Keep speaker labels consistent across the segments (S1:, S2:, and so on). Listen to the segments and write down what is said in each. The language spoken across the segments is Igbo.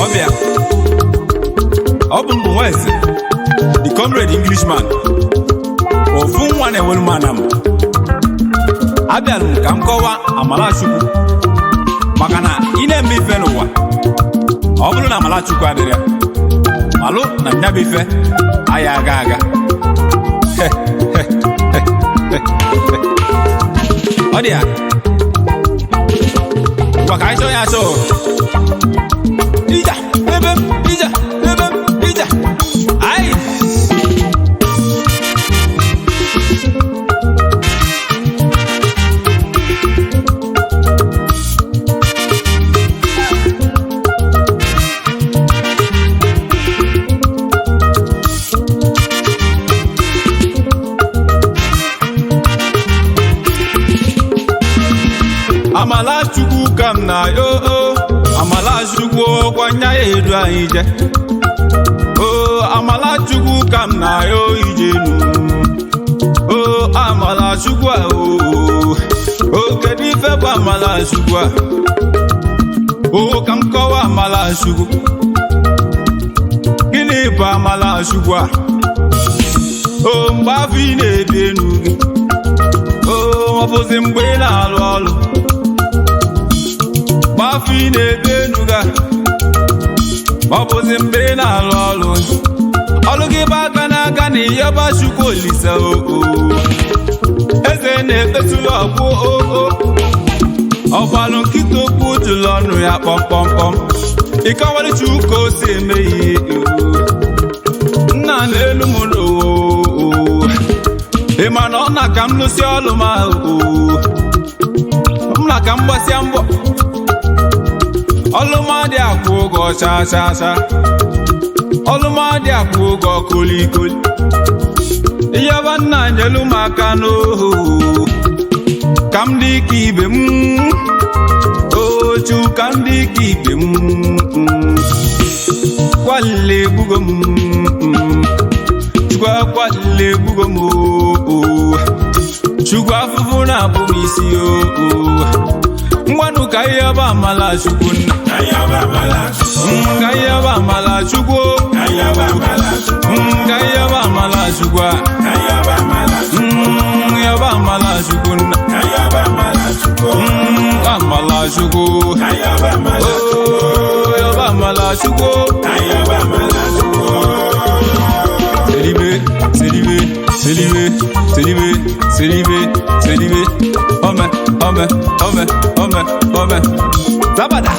S1: Ọbịa ọ bụ mbụ Nweze, the comrade Englishman, ofu nwa na-ewelu m ana m abịalụ m ka m kọwaa Amalachukwu, maka na ị na-eme ife n'ụwa, ọ bụrụ na Amalachukwu adịrị ya, malụ na nya bụ ife aya aga aga. Ọ dị ya ngwa, ka anyị chọọ ya achọ. Ija ebe m, ija ebe m, ija anyị. Amalachukwu ka m na yo o, Amalachukwu ọkwa nya ya edu anyị je o. Amalachukwu ka m na yo ije nu o. Amalachukwu a o o, kedu ife bụ Amalachukwu a o? Ka m kọwa Amalachukwu. Gịnị bụ Amalachukwu a o? Mgbe afọ ị na-ebi enu gị o, ọ bụzi mgbe ị na-alụ ọlụ. Mgbe afọ ị na-ebi enu ga, ọ bụzi mgbe ị na-alụ ọlụ, ọlụ gị bụ aka n'aka na ịyọba Chukwu Olise oo, eze na-ekpesụlụ ọkwụ oo, ọgbalụ nkịta okwu jụlụ ọnụ ya kpọmkpọmkpọm. Ịkọwara Chukwu ka o si eme ihe nna na-elu m n'oo. Ị ma na ọ na ka m lụsị ọlụ m ahụ, m na ka m gbasịa mbọ ọlụmadị akwụ ụgwọ cha cha cha, ọlụmadị akwụ ụgwọ kolikoli. Ịyọba nna nyelu m aka n'ohu ka m dị ka ibe m ochu, ka m dị ka ibe m. Kwalile egbugo m, Chukwu, akwalile egbugo m oo. Chukwu, afụfụ na-abụ m isi oo. Ngwanụ, ka ihe ọba Amalachukwu nna, ka ihe ọba Amalachukwu, ka ihe ọba Amalachukwu a, ihe ọba Amalachukwu nna, Amalachukwu oo, ọba Amalachukwu. Selibe, selibe, selibe, selibe, selibe, selibe, ome, ome, ome, ome, ome, zabada,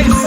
S1: ice.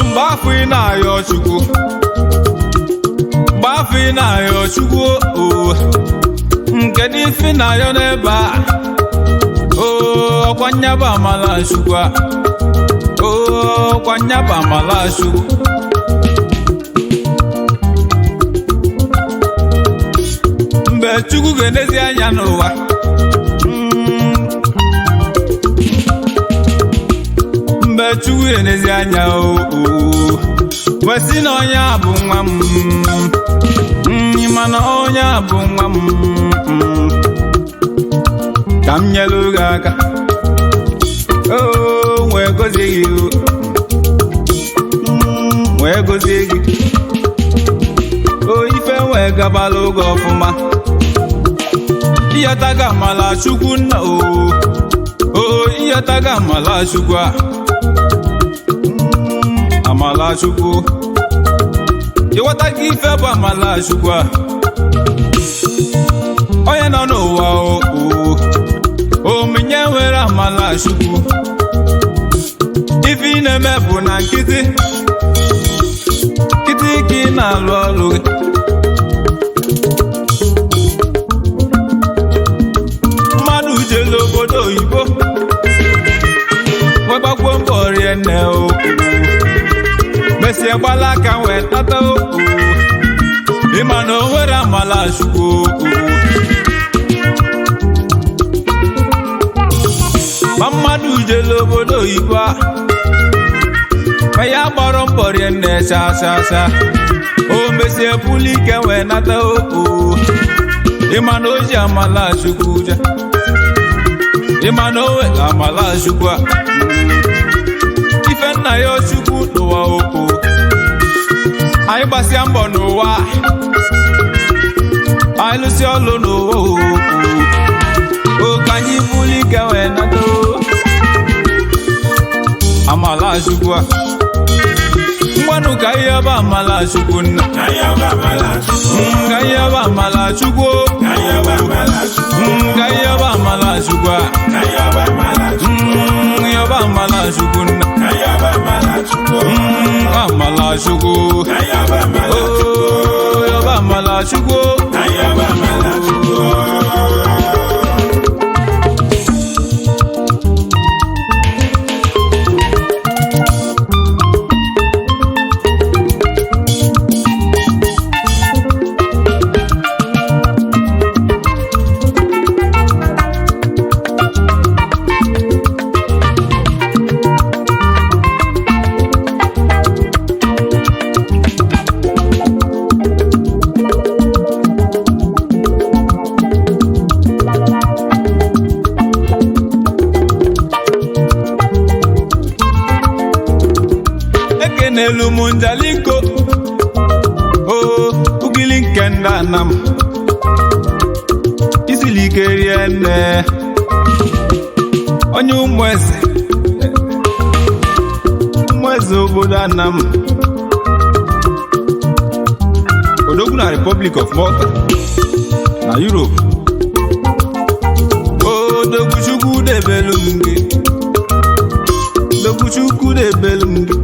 S1: Mgbe afọ ị na-ayọ Chukwu, mgbe afọ ị na-ayọ Chukwu o, nke dị isi na-ayọ n'ebe a o, ọkwa nyaba Amalachukwu a o, ọkwa nyaba Amalachukwu. Mgbe Chukwu ga-enezi anya n'ụwa, mgbe Chukwu ga-enezi anya o, wee sị na onye a bụ nwa m, mana onye a bụ nwa m, ka m nyelu gị aka o, wee gozie gị o, wee gozie gị o, ife wee gabala oge ọfụma. Ịyọtaga Amalachukwu nna o o, ịyọtaga Amalachukwu a, Amalachukwu. Ịghọtaga ife bụ Amalachukwu a? Onye nọ n'ụwa o omenye nwere Amalachukwu, ife ị na-eme bụ na nkịtị nkịtị ka ị na-alụ ọlụ gị. Mmadụ oyibo nwegbakwo mbọ rie nne o, mesie gbala aka wee tata o. Ịma na o nwere amala Chukwu o. Ma mmadụ jelu obodo oyibo a, ma ya gbọrọ mbọ rie nne cha cha cha, o mesie buli ike wee nata o. Ịma na o ji amala Chukwu je, ịma na o nwere amala Chukwu a, ife nna ya Chukwu n'ụwa oko. Anyị gbasịa mbọ n'ụwa, anyị lụsịa ọlụ n'ụwa oko, ka anyị buli ike wee nata o. Amala Chukwu a, ngwanụ ka ihe bụ amala Chukwu nna. Ka ihe bụ amala Chukwu, ka ihe bụ amala Chukwu a, ihe bụ amala Chukwu nna, amala Chukwu, oh, ihe bụ amala Chukwu. Ekenelu m njaliko o ugili nke ndị anam isili ike rie nne onye ụmụ eze, ụmụ eze obodo anam, odogwu na Republic of Malta na Europe. Odogwu, Chukwu debelu m gị. Odogwu, Chukwu debelu m gị.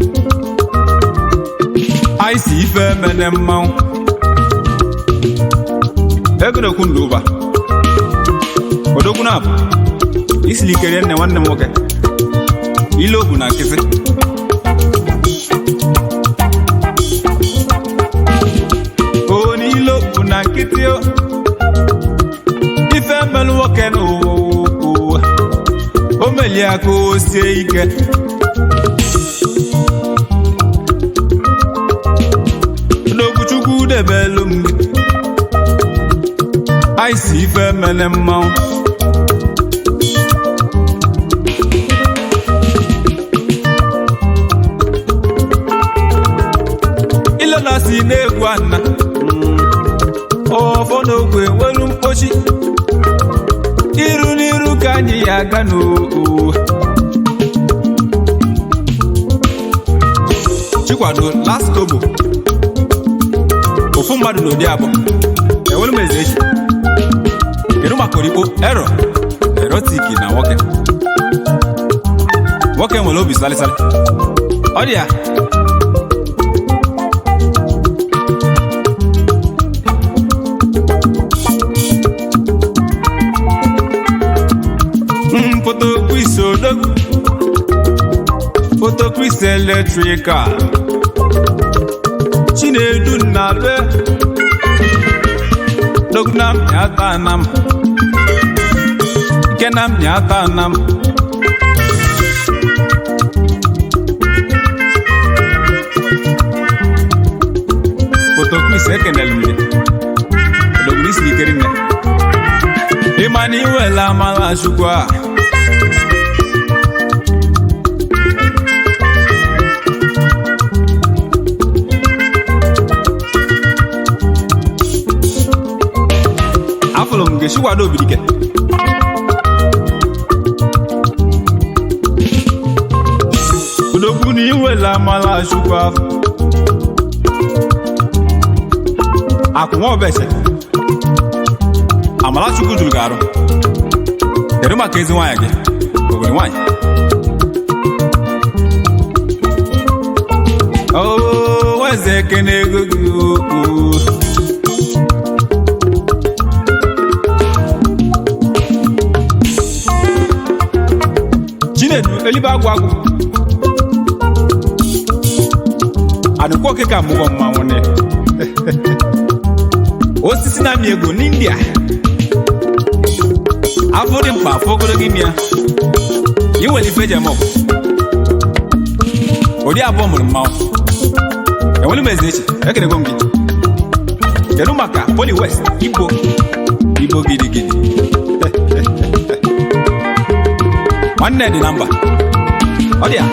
S1: Anyị si ife emene mmanwụ ego na-ekwu ndụ ụba. Odogwu na-abụ isili ike nne nwanne m nwoke ile ogwu na nkịtị. O n'ile ogwu na nkịtị o, ife mmelụ nwoke n'ụwa o melie aka o sie ike. Odogwu, Chukwu debelu m gị. Anyị si ife mene mmanwụ. Ilona si na-egwu ana ọfọ n'ogwe nwelu mkpochi iru n'iru ka anyị ya aga n'oo. Chikwado last kobo ofu mmadụ n'ụdị abụọ enwere m eze echi. Kedu maka orikpo ero erotik na nwoke nwoke nwere obi salịsalị ọ dị ya? Foto Chris Odogwu, Foto Chris Electrical, Chinedu Nnalue Dogwu na m nyata na m ike na m nyata na m. Foto Chris, ekenelu m gị. Odogwu n'isi ikeri nne, ịma na iwela amala Chukwu a. Afụrụ m gị, Chikwado Obidike. Odogwu na iwela amala Chukwu afọ akwụ nwa ọbese amala Chukwu juru gị arụ. Kedu maka ezi nwaanyị gị, ogori nwaanyị? Oo, eze, ekene ego gị oo. Elibe agwụ agwụ anụkwu oke ka mụgwọ mmanwụ ne osisi na-amị ego n'India. Afọ dị mkpa, afọ ogologo ime ya iwere ife eji eme ọgụ. Ụdị abụọ mụrụ mmanwụ enwere m eze echi. Ekenego m gị. Kedu maka Poli West Igbo Igbo gidigidi? Nwanne dị na mba ọ dị ya.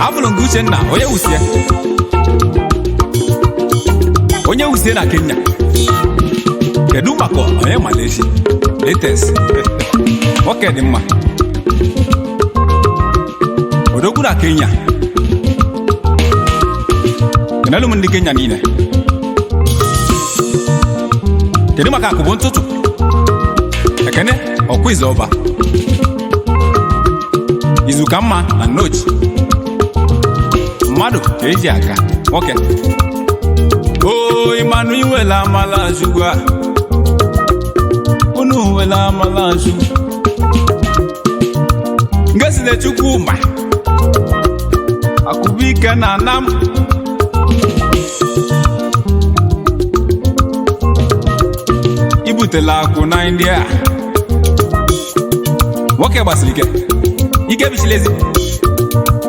S1: Afụrụ nke Uchenna onye wusie, onye wusie na Kenya. Kedu maka onye Malaysia latest? Nwoke dị mma, odogwu na Kenya. Kenelu m ndị Kenya niile. Kedu maka akụbụ ntụtụ Ekene ọkwa ọba izu ka mma na nnochi mmadụ ka eji aka nwoke o ịmanụ iwela amala chukwu a unu wela amala chukwu nke si na chukwu ma akụbụike na anam ibutela akwụ na India. Nwoke gbasiri ike, ike bichila ezi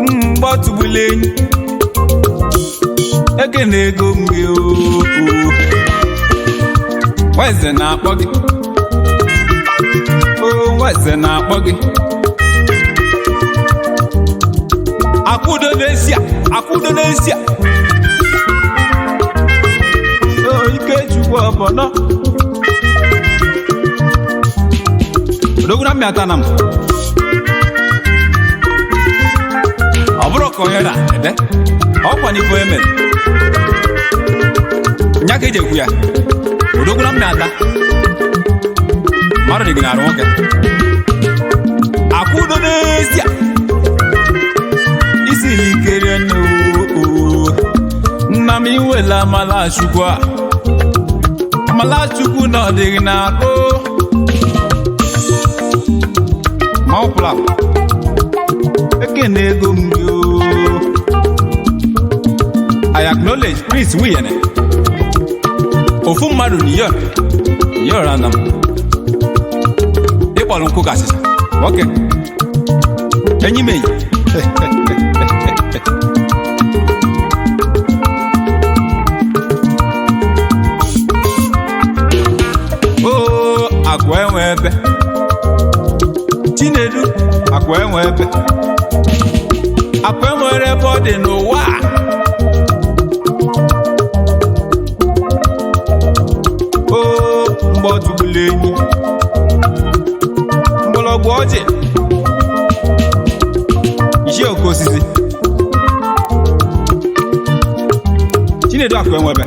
S1: mgbe ọ tụgbula enyi. Eke na ego mgbe oo nweze na-akpọ gị o nweze na-akpọ gị. Akwụdo n'esia, akwụdo n'esia o ike chukwu ọbọnọ odogwu na mmịata na m ọ bụrụ ka onye na-ede ọkwa n'ife onye mere nya ka eji ekwu ya. Odogwu na mmịata mmadụ dị gị n'arụ nwoke akwụdo n'ezie isi n'ikere nne oo nna m iwela amala chukwu a amala chukwu na ọ dịghị na-akụ ma ọ pụla ekene ego m gị oo. I acknowledge Prince Wiyene ofu mmadụ New York, New York anam ịkpọrọ nkụ ka achịcha nwoke enyi m enyi. Oo akwa enwe ebe Chinedu akwa enwe ebe akwa enwere ebe ọ dị n'ụwa a. Oo mgbe ọ tụgbula enyi mgbọrọgwụ ọjị ichie oke osisi Chinedu akwa enwebe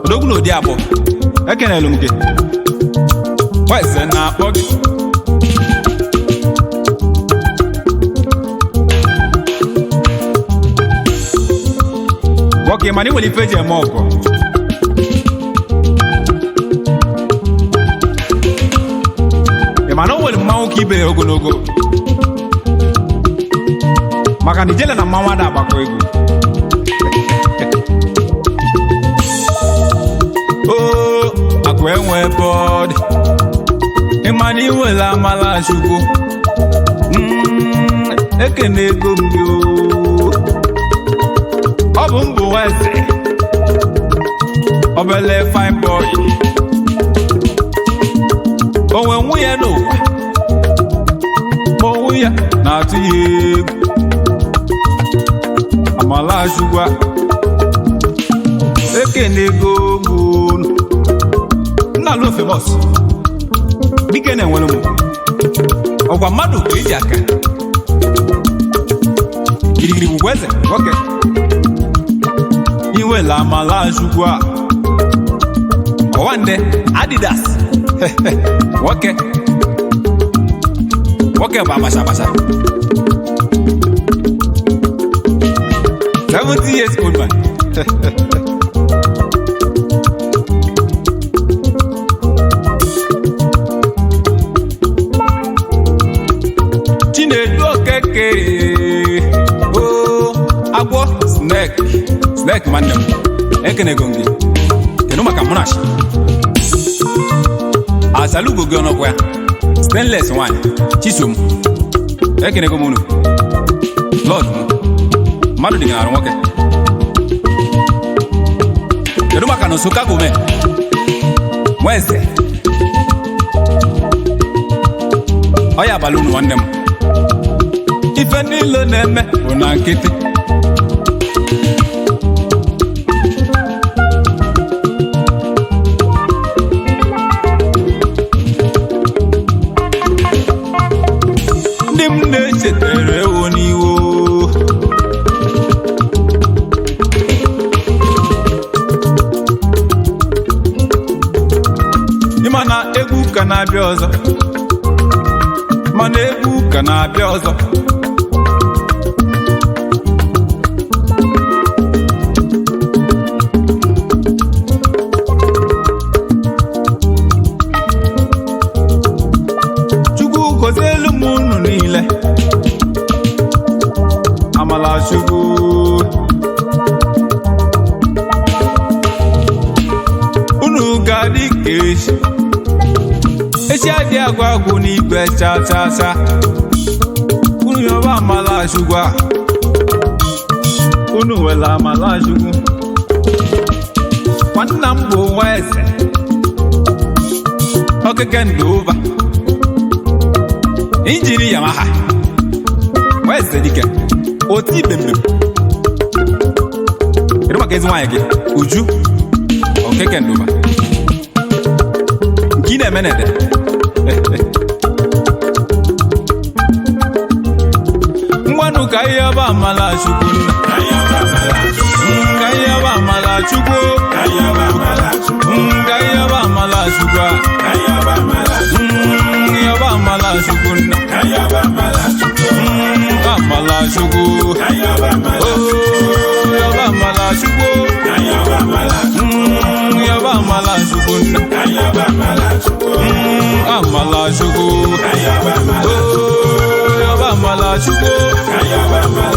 S1: odogwu na ụdị abụọ ekenelu m gị. Nweze na-akpọ gị nwoke mana ị nwere ife eji eme ọgọ. Ị ma na o nwere mmanwụ ka ibe ya ogologo maka na ijele na mmanwụ ada agbakọ egwu oo akwa enwe ebe ọ dị. Ị ma na iwere amala chukwu. Ekene ego m gị oo. Ọ bụ mbụ nweze obele fine boy onwe nwunye n'ụwa ma onwe ya na-atụ ya egwu amala chukwu a. Ekene ego m unu nna alụ famous dike na-enwere m ọkwa mmadụ ka eji aka girigiri bụkwa eze nwoke iwela amala chukwu a ọwande Adidas nwoke nwoke bụ abacha abacha 70 years old man. Bek nwanne m, ekenego m gị. Kedu maka Munachi Asalugo gị ọnọkwa ya, Stainless nwanyị Chisom, ekenego m unu. Lọd m, mmadụ dị gị n'arụ nwoke. Kedu maka na Nsụka gome Nweze ọ ya abalị unu nwanne m. Ife niile na-eme bụ na nkịtị. Ndị m na-echetara ewo n'iwo, ịma na egwu ka na-abịa ọzọ, mana egwu ka na-abịa ọzọ. Chukwu gozielu m unu niile, amala Chukwu. Unu ga-adị ka echi, echi adị agwa agwụ n'igwe cha cha cha. Unu yọba amala Chukwu a, unu nwere amala Chukwu. Nwanna m bụ nwa eze okeke ndụ ụba, injini Yamaha, nwa eze dike oti ibembem. Kedu maka ezi nwaanyị gị, Uju Okeke Ndụba, nke ị na-eme na-ede? Ngwanụ, ka ihe ọba amala Chukwu nna. Ka ihe ọba amala Chukwu. Ka ihe ọba amala Chukwu a. Ihe ọba amala Chukwu nna. Amala Chukwu. Oh, ihe ọba amala Chukwu. Ihe ọba amala Chukwu nna. Amala Chukwu. Oh, ihe ọba amala Chukwu.